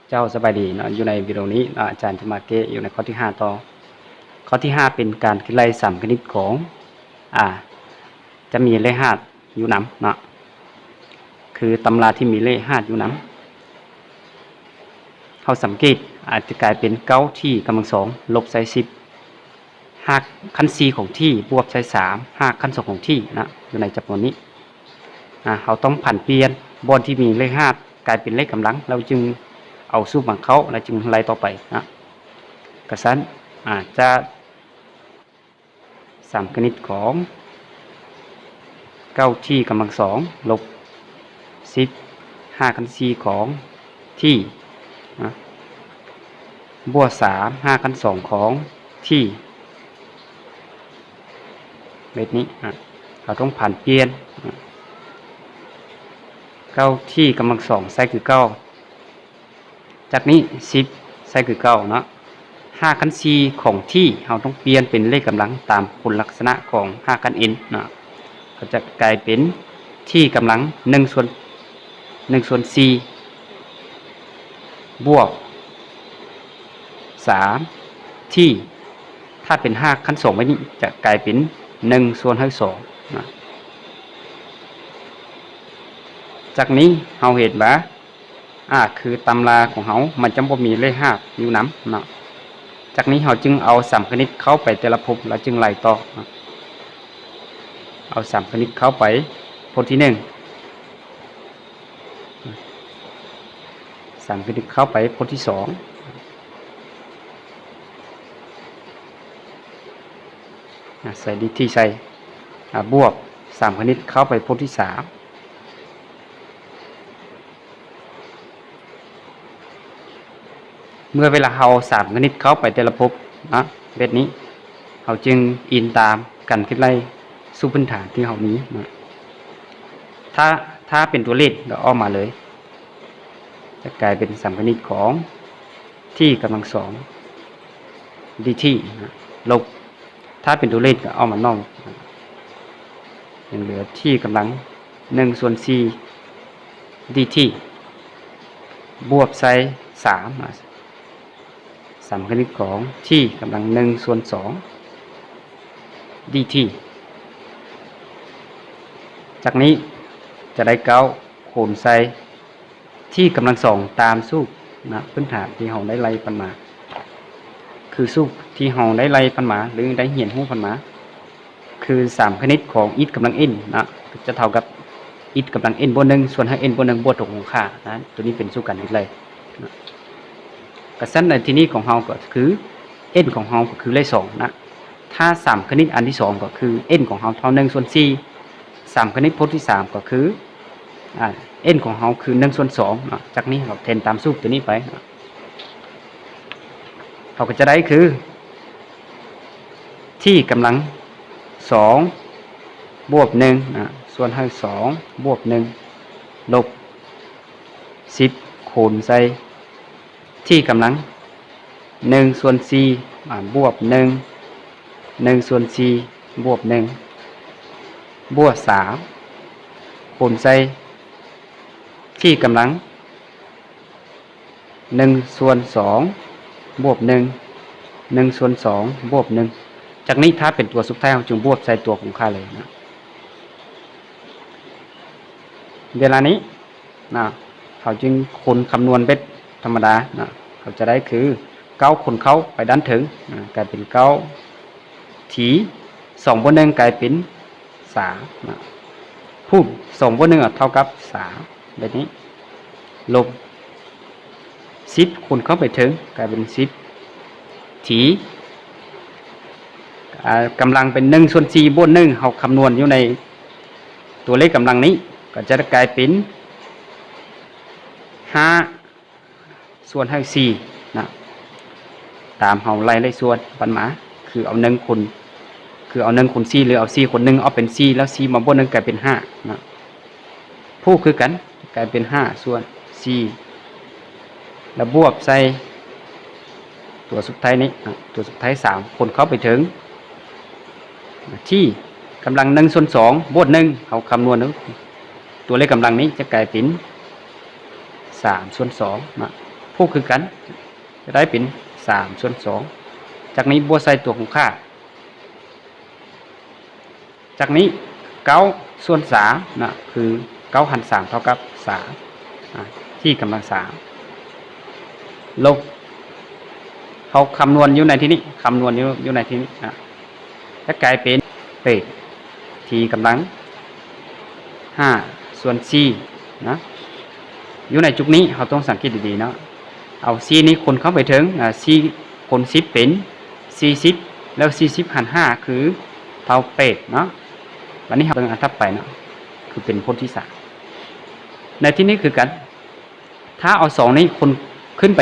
ເຈົ້າ ສະບາຍດີເນາະ, ຢູ່ໃນວິດີໂອນີ້ເນາະ ອາຈານຈະມາແກ້ຢູ່ໃນຂໍ້ທີຫ້າຕໍ່. ຂໍ້ທີຫ້າເປັນການຄິດໄລ່ສາມຄະນິດຂອງ ອາ ຈະມີເລກຮາດຢູ່ນຳເນາະ, ຄືຕຳລາທີ່ມີເລກຮາດຢູ່ນຳ. ເຮົາສັງເກດ ອາດຈະກາຍເປັນເກົ້າ T ກຳລັງສອງ ລົບໃສ່ສິບ ຮາກຂັ້ນສີ່ຂອງ T ບວກໃສ່ສາມ ຮາກຂັ້ນສອງຂອງ T ນະ ຢູ່ໃນຈຳນວນນີ້. ອາ ເຮົາຕ້ອງຜັນປ່ຽນບ່ອນທີ່ມີເລກຮາດກາຍເປັນເລກກຳລັງ ແລ້ວຈຶ່ງເອົາສູດມາເຂົ້າ ແລ້ວຈຶ່ງໄລ່ຕໍ່ໄປນະ. ກະຊັ້ນ ອາ ຈະ ສາມຄະນິດຂອງເກົ້າ T ກຳລັງສອງ ລົບສິບ ຮາກຂັ້ນສີ່ຂອງ T ນະ ບວກສາມ ຮາກຂັ້ນສອງຂອງ T ແບບນີ້ນະ. ເຮົາຕ້ອງຜັນປ່ຽນນະ ເກົ້າ T ກຳລັງສອງໃສ່ຄືເກົ່າ. ຈາກນີ້ສິບໃສ່ຄືເກົ່າເນາະ, ຮາກຂັ້ນສີ່ຂອງ T ເຮົາຕ້ອງປ່ຽນເປັນເລກກຳລັງຕາມຄຸນລັກສະນະຂອງຮາກຂັ້ນ N ເນາະ, ກໍຈະກາຍເປັນ T ກຳລັງໜຶ່ງສ່ວນ ໜຶ່ງສ່ວນສີ່ ບວກສາມ T ຖ້າເປັນຮາກຂັ້ນສອງໄວ້ນີ້ ຈະກາຍເປັນໜຶ່ງສ່ວນຮ້ອຍສອງນະ. ຈາກນີ້ເຮົາເຫັນວ່າ ອາ ຄືຕຳລາຂອງເຮົາມັນຈະບໍ່ມີເລກຮາກຢູ່ນຳເນາະ. ຈາກນີ້ເຮົາຈຶ່ງເອົາສາມຄະນິດເຂົ້າໄປແຕ່ລະພົບ ແລ້ວຈຶ່ງໄລ່ຕໍ່ເນາະ. ເອົາສາມຄະນິດເຂົ້າໄປພົບທີໜຶ່ງ, ສາມຄະນິດເຂົ້າໄປພົບທີສອງ ອາ ໃສ່ dt ໃສ່ ອາ ບວກສາມຄະນິດເຂົ້າໄປພົບທີສາມ. ເມື່ອເວລາເຮົາສາມຄະນິດເຂົ້າໄປແຕ່ລະພົບນະ ແບບນີ້ ເຮົາຈຶ່ງອີງຕາມການຄິດໄລ່ສູດພື້ນຖານທີ່ເຮົາມີນະ. ຖ້າ ຖ້າເປັນຕົວເລກກໍອອກມາເລີຍ ຈະກາຍເປັນສາມຄະນິດຂອງ T ກຳລັງສອງ dt ນະ ລົບ ຖ້າເປັນຕົວເລກກໍເອົາມານອກ ຍັງເຫຼືອ T ກຳລັງໜຶ່ງສ່ວນສີ່ dt ບວກໃສ່ສາມ ສາມຄະນິດຂອງ T ກຳລັງໜຶ່ງສ່ວນສອງ dt. ຈາກນີ້ຈະໄດ້ເກົ້າ ຄູນໃສ່ T ກຳລັງສອງ ຕາມສູດນະ ພື້ນຖານທີ່ເຮົາໄດ້ໄລ່ກັນມາ ຄືສູດທີ່ເຮົາໄດ້ໄລ່ກັນມາ ຫຼື ໄດ້ຮຽນຮູ້ກັນມາ ຄືສາມຄະນິດຂອງ x ກຳລັງ n ນະ ຈະເທົ່າກັບ x ກຳລັງ n ບວກໜຶ່ງ ສ່ວນໃຫ້ n ບວກໜຶ່ງ ບວກຕົວຄົງຄ່ານະ. ຕົວນີ້ເປັນສູດການຄິດໄລ່ນະ. ກະຊັ້ນໃນທີ່ນີ້ຂອງເຮົາກໍຄື n ຂອງເຮົາກໍຄືເລກສອງນະ. ຖ້າສາມຄະນິດອັນທີສອງກໍຄື n ຂອງເຮົາເທົ່າໜຶ່ງສ່ວນສີ່, ສາມຄະນິດພົບທີສາມກໍຄື ອາ n ຂອງເຮົາຄືໜຶ່ງສ່ວນສອງເນາະ. ຈາກນີ້ເຮົາແທນຕາມສູດຕົວນີ້ໄປເນາະ, ເຮົາກໍຈະໄດ້ຄື T ກຳລັງສອງ ບວກໜຶ່ງນະ ສ່ວນໃຫ້ສອງ ບວກໜຶ່ງ ລົບສິບ ຄູນໃສ່ T ກຳລັງໜຶ່ງສ່ວນສີ່ ອາ ບວກໜຶ່ງ ໜຶ່ງສ່ວນສີ່ ບວກໜຶ່ງ ບວກສາມ ຄູນໃສ່ T ກຳລັງໜຶ່ງສ່ວນສອງ ບວກໜຶ່ງ ໜຶ່ງສ່ວນສອງ ບວກໜຶ່ງ. ຈາກນີ້ຖ້າເປັນຕົວສຸດທ້າຍ ເຮົາຈຶ່ງບວກໃສ່ຕົວຄົງຄ່າເລີຍນະ. ເວລານີ້ນະ ເຮົາຈຶ່ງຄູນຄຳນວນແບບທຳມະດານະ, ເຮົາຈະໄດ້ຄື ເກົ້າ ຄູນເຂົ້າໄປດ້ານເທິງນະ ກາຍເປັນເກົ້າ T ສອງ ບວກໜຶ່ງ ກາຍເປັນສາມນະ, ພູດ ສອງ ບວກໜຶ່ງ ເທົ່າກັບສາມ ແບບນີ້ ລົບສິບ ຄູນເຂົ້າໄປເທິງ ກາຍເປັນສິບ T ອາ ກຳລັງເປັນໜຶ່ງສ່ວນສີ່ ບວກໜຶ່ງ ເຮົາຄຳນວນຢູ່ໃນຕົວເລກກຳລັງນີ້ ກໍຈະໄດ້ກາຍເປັນຫ້າສ່ວນໃຫ້ສີ່ນະ, ຕາມເຮົາໄລ່ເລກສ່ວນກັນມາ ຄືເອົາໜຶ່ງຄູນ ຄືເອົາໜຶ່ງຄູນສີ່ ຫຼື ເອົາສີ່ຄູນໜຶ່ງ ເອົາເປັນສີ່ ແລ້ວສີ່ມາບວກໜຶ່ງ ກາຍເປັນຫ້ານະ. ພູດຄືກັນ ກາຍເປັນຫ້າສ່ວນສີ່ ແລ້ວບວກໃສ່ຕົວສຸດທ້າຍນີ້ນະ, ຕົວສຸດທ້າຍສາມ ຄູນເຂົ້າໄປເຖິງ T ກຳລັງໜຶ່ງສ່ວນສອງ ບວກໜຶ່ງ ເຮົາຄຳນວນເອົາ ຕົວເລກກຳລັງນີ້ຈະກາຍເປັນສາມສ່ວນສອງນະ. ຄູນຄືກັນ ຈະໄດ້ເປັນສາມສ່ວນສອງ. ຈາກນີ້ບວກໃສ່ຕົວຄົງຄ່າ ຈາກນີ້ເກົ້າສ່ວນສາມນະ ຄືເກົ້າຫານສາມເທົ່າກັບສາມ ອາ ທີ່ກຳລັງສາມ ລົບ ເຮົາຄຳນວນຢູ່ໃນທີ່ນີ້ ຄຳນວນຢູ່ ຢູ່ໃນທີ່ນີ້ນະ ຈະກາຍເປັນເປດ ທີ່ກຳລັງຫ້າສ່ວນສີ່ນະ. ຢູ່ໃນຈຸດນີ້ເຮົາຕ້ອງສັງເກດດີໆເນາະ ເອົາສີ່ນີ້ຄູນເຂົ້າໄປເທິງ ອາ ສີ່ຄູນສິບເປັນສີ່ສິບ ແລ້ວສີ່ສິບຫານຫ້າຄືເທົ່າເປດເນາະ. ບັດນີ້ເຮົາເບິ່ງອັນຖັດໄປເນາະ ຄືເປັນຜົນທີສາມ. ໃນທີ່ນີ້ຄືກັນ ຖ້າເອົາສອງນີ້ຄູນຂຶ້ນໄປ